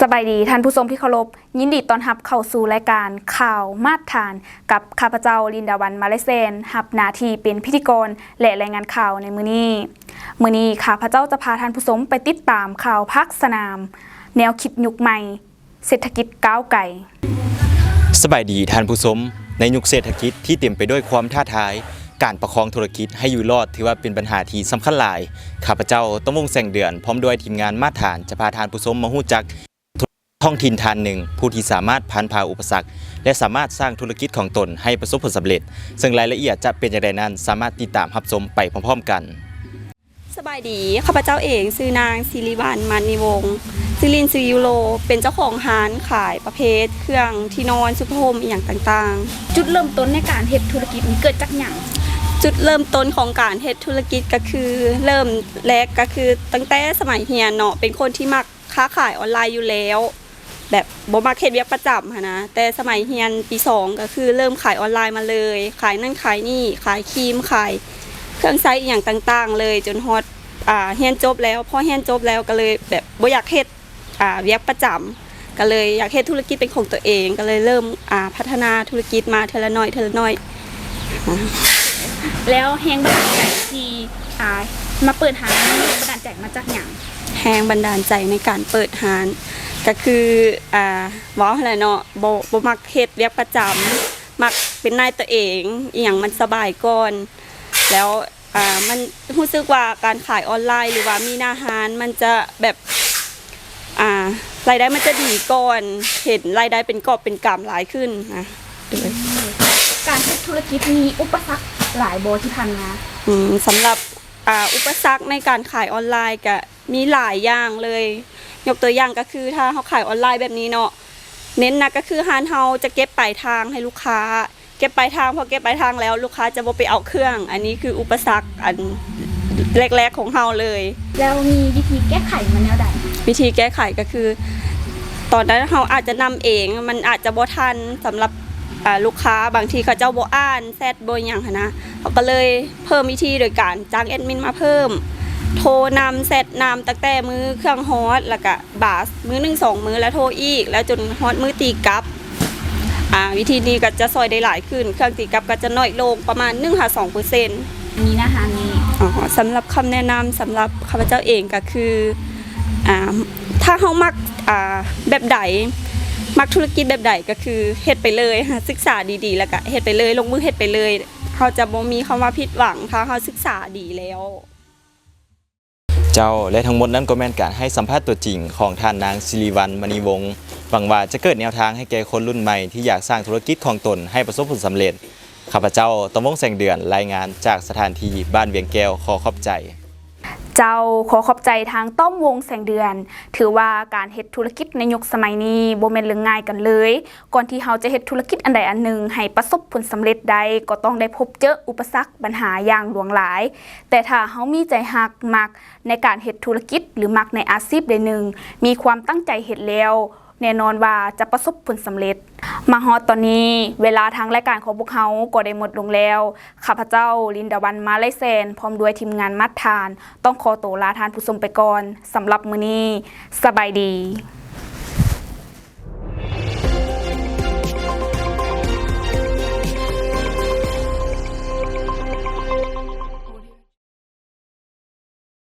ສະບາຍດີທ່ານຜູ້ຊົມທີ່ເຄົາລົບ, ຍິນດີຕ້ອນຮັບເຂົ້າສູ່ລາຍການຂ່າວມາດຖານ ກັບຂ້າພະເຈົ້າ ລິນດາວັນ ມາໄລແຊນ ຮັບໜ້າທີ່ເປັນພິທີກອນ ແລະ ລາຍງານຂ່າວໃນມື້ນີ້. ມື້ນີ້ຂ້າພະເຈົ້າຈະພາທ່ານຜູ້ຊົມໄປຕິດຕາມຂ່າວພາກສະໜາມ, ແນວຄິດຍຸກໃໝ່, ເສດຖະກິດກ້າວໄກ. ສະບາຍດີທ່ານຜູ້ຊົມ, ໃນຍຸກເສດຖະກິດທີ່ເຕັມໄປດ້ວຍຄວາມທ້າທາຍ, ການປະຄອງທຸລະກິດໃຫ້ຢູ່ລອດຖືວ່າເປັນບັນຫາທີ່ສຳຄັນຫຼາຍ. ຂ້າພະເຈົ້າ ຕ້ອມວົງ ແສງເດືອນ ພ້ອມດ້ວຍທີມງານມາດຖານ ຈະພາທ່ານຜູ້ຊົມມາຮູ້ຈັກທ້ອງຖິ່ນທ່ານໜຶ່ງ ຜູ້ທີ່ສາມາດຜ່ານຜ່າອຸປະສັກ ແລະ ສາມາດສ້າງທຸລະກິດຂອງຕົນໃຫ້ປະສົບຜົນສຳເລັດ. ເຊິ່ງລາຍລະອຽດຈະເປັນຢ່າງໃດນັ້ນ, ສາມາດຕິດຕາມຮັບຊົມໄປພ້ອມໆກັນ. ສະບາຍດີ, ຂ້າພະເຈົ້າເອງຊື່ນາງ ສິລິວັນ ມະນີວົງ, ຊື່ຫຼິ້ນຊື່ຢູໂຣ, ເປັນເຈົ້າຂອງຮ້ານຂາຍປະເພດເຄື່ອງທີ່ນອນ ຊຸບຜ້າຫົ່ມ ອີ່ຫຍັງຕ່າງໆ. ຈຸດເລີ່ມຕົ້ນໃນການເຮັດທຸລະກິດນີ້ເກີດຈາກຫຍັງ? ຈຸດເລີ່ມຕົ້ນຂອງການເຮັດທຸລະກິດກໍຄື ເລີ່ມແລກກໍຄືຕັ້ງແຕ່ສະໄໝຮຽນເນາະ, ເປັນຄົນທີ່ມັກຄ້າຂາຍອອນລາຍຢູ່ແລ້ວ. ແບບບໍ່ມັກເຮັດວຽກປະຈຳຫັ້ນນະ, ແຕ່ສະໄໝຮຽນປີສອງກໍຄືເລີ່ມຂາຍອອນລາຍມາເລີຍ, ຂາຍນັ້ນຂາຍນີ້, ຂາຍຄຣີມ, ຂາຍເຄື່ອງໃຊ້ອີ່ຫຍັງຕ່າງໆເລີຍ ຈົນຮອດ ອ່າ ຮຽນຈົບແລ້ວ. ພໍຮຽນຈົບແລ້ວກໍເລີຍແບບບໍ່ຢາກເຮັດ ອ່າ ວຽກປະຈຳ, ກໍເລີຍຢາກເຮັດທຸລະກິດເປັນຂອງຕົວເອງ, ກໍເລີຍເລີ່ມ ອ່າ ພັດທະນາທຸລະກິດມາເທື່ອລະໜ້ອຍ ເທື່ອລະໜ້ອຍ. ແລ້ວແຮງບັນດານໃຈທີ່ ອ່າ ມາເປີດຮ້ານນີ້ ແຮງບັນດານໃຈມາຈາກຫຍັງ? ແຮງບັນດານໃຈໃນການເປີດຮ້ານກໍຄື ອ່າ ເວົ້າຫັ້ນແຫຼະເນາະ, ບໍ່ ບໍ່ມັກເຮັດວຽກປະຈຳ, ມັກເປັນນາຍຕົວເອງ, ອີ່ຫຍັງມັນສະບາຍກ່ອນ. ແລ້ວ ອ່າ ມັນຮູ້ສຶກວ່າການຂາຍອອນລາຍ ຫຼືວ່າມີໜ້າຮ້ານ ມັນຈະແບບ ອ່າ ລາຍໄດ້ມັນຈະດີກ່ອນ, ເຫັນລາຍໄດ້ເປັນກອບເປັນກຳຫຼາຍຂຶ້ນນະ. ໂດຍ ການເຮັດທຸລະກິດມີອຸປະສັກຫຼາຍບໍ່ທີ່ຜ່ານມາ? ອືມ ສຳລັບ ອ່າ ອຸປະສັກໃນການຂາຍອອນລາຍກະມີຫຼາຍຢ່າງເລີຍ. ຍົກຕົວຢ່າງກໍຄື ຖ້າເຮົາຂາຍອອນລາຍແບບນີ້ເນາະ, ເນັ້ນໜັກກໍຄືຮ້ານເຮົາຈະເກັບປາຍທາງໃຫ້ລູກຄ້າ, ເກັບປາຍທາງ, ພໍເກັບປາຍທາງແລ້ວ ລູກຄ້າຈະບໍ່ໄປເອົາເຄື່ອງ. ອັນນີ້ຄືອຸປະສັກອັນແລກໆຂອງເຮົາເລີຍ. ແລ້ວມີວິທີແກ້ໄຂມັນແນວໃດ? ວິທີແກ້ໄຂກໍຄື ຕອນນັ້ນເຮົາອາດຈະນຳເອງ, ມັນອາດຈະບໍ່ທັນສຳລັບ ອ່າ ລູກຄ້າ, ບາງທີເຂົາເຈົ້າບໍ່ອ່ານແຊັດບໍ່ຫຍັງຫັ້ນນະ. ເຮົາກໍເລີຍເພີ່ມວິທີໂດຍການຈ້າງແອດມິນມາເພີ່ມ, ໂທນຳ, ແຊັດນຳ ຕັ້ງແຕ່ມື້ເຄື່ອງຮອດ, ແລ້ວກະບາສມື້ໜຶ່ງສອງມື້ ແລ້ວໂທອີກ, ແລ້ວຈົນຮອດມື້ຕີກັບ. ອ່າ ວິທີນີ້ກໍຈະຊ່ອຍໄດ້ຫຼາຍຂຶ້ນ, ເຄື່ອງຕີກັບກໍຈະໜ້ອຍລົງປະມານໜຶ່ງຫາສອງເປີເຊັນ. ມີໜ້າຮ້ານນີ້ ອໍ ສຳລັບຄຳແນະນຳສຳລັບຂ້າພະເຈົ້າເອງກໍຄື ອ່າ ຖ້າເຮົາມັກ ອ່າ ແບບໃດ, ມັກທຸລະກິດແບບໃດ ກໍຄືເຮັດໄປເລີຍ, ສຶກສາດີໆ ແລ້ວກະເຮັດໄປເລີຍ, ລົງມືເຮັດໄປເລີຍ. ເຮົາຈະບໍ່ມີຄຳວ່າຜິດຫວັງ ຖ້າເຮົາສຶກສາດີແລ້ວ. ເຈົ້າ ແລະ ທັງໝົດນັ້ນກໍແມ່ນການໃຫ້ສຳພາດຕົວຈິງຂອງທ່ານນາງ ສິລິວັນ ມະນີວົງ. ຫວັງວ່າຈະເກີດແນວທາງໃຫ້ແກ່ຄົນລຸ້ນໃໝ່ທີ່ຢາກສ້າງທຸລະກິດຂອງຕົນໃຫ້ປະສົບຜົນສຳເລັດ. ຂ້າພະເຈົ້າ ຕ້ອມວົງ ແສງເດືອນ, ລາຍງານຈາກສະຖານທີ່ບ້ານວຽງແກ້ວ. ຂໍຂອບໃຈ. ເຈົ້າ ຂໍຂອບໃຈທາງຕ້ອມວົງ ແສງເດືອນ. ຖືວ່າການເຮັດທຸລະກິດໃນຍຸກສະໄໝນີ້ບໍ່ແມ່ນເລື່ອງງ່າຍກັນເລີຍ. ກ່ອນທີ່ເຮົາຈະເຮັດທຸລະກິດອັນໃດອັນໜຶ່ງໃຫ້ປະສົບຜົນສຳເລັດໄດ້ ກໍຕ້ອງໄດ້ພົບເຈີອຸປະສັກບັນຫາຢ່າງຫຼວງຫຼາຍ. ແຕ່ຖ້າເຮົາມີໃຈຮັກ, ມັກໃນການເຮັດທຸລະກິດ ຫຼື ມັກໃນອາຊີບໃດໜຶ່ງ, ມີຄວາມຕັ້ງໃຈເຮັດແລ້ວ, ແນ່ນອນວ່າຈະປະສົບຜົນສຳເລັດ. ມາຮອດຕອນນີ້, ເວລາທາງລາຍການຂອງພວກເຮົາກໍໄດ້ໝົດລົງແລ້ວ. ຂ້າພະເຈົ້າ ລິນດາວັນ ມາໄລແຊນ ພ້ອມດ້ວຍທີມງານມາດຖານ ຕ້ອງຂໍໂຕລາທ່ານຜູ້ຊົມໄປກ່ອນ. ສຳລັບມື້ນີ້, ສະບາຍດີ.